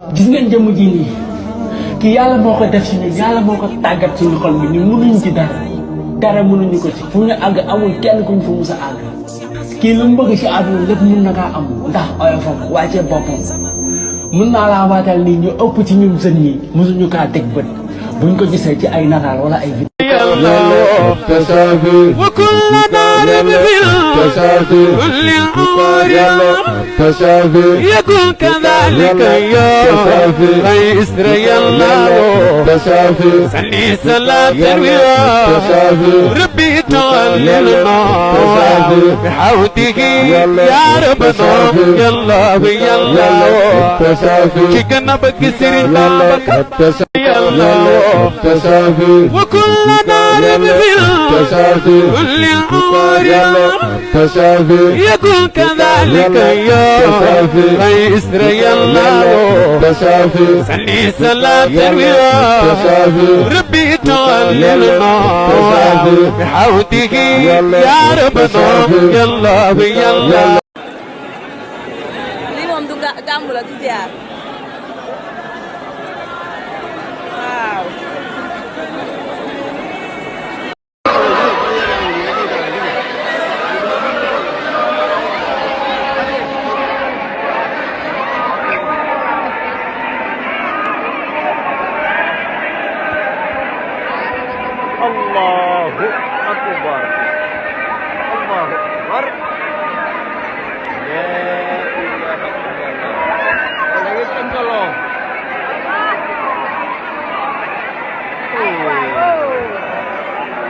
gis ngeen jëmm ji nii kii yàlla moo ko def si ñun yàlla moo ko tàggat suñu xol bi ñu mënuñ ci dara mënuñu ko ci fu ñu àgg amul kenn kuñ fa mus a àgg kii lu mu bëgg si àdduna lépp mun na kaa am ndax oyofam wàccee boppam mun naa laa waatal nii ñu ëpp ci ñun sën ñi mosuñu kaa teg bët buñ ko gisee ci ay nataal wala ay vidéo وكلنا نبذل كل الأمور يكون كذلك يا إسرائيل الله صلي صلاة ربي تغللنا بحوته يا ربنا يلا يلا كنا بكسر بابك وكلنا نبذل كل الأمور يكون كذلك يا إسرائيل الله صلي صلاة ربي تغللنا بحوته يا ربنا يلا يلا اليوم دو gàmmu la du ziar waaw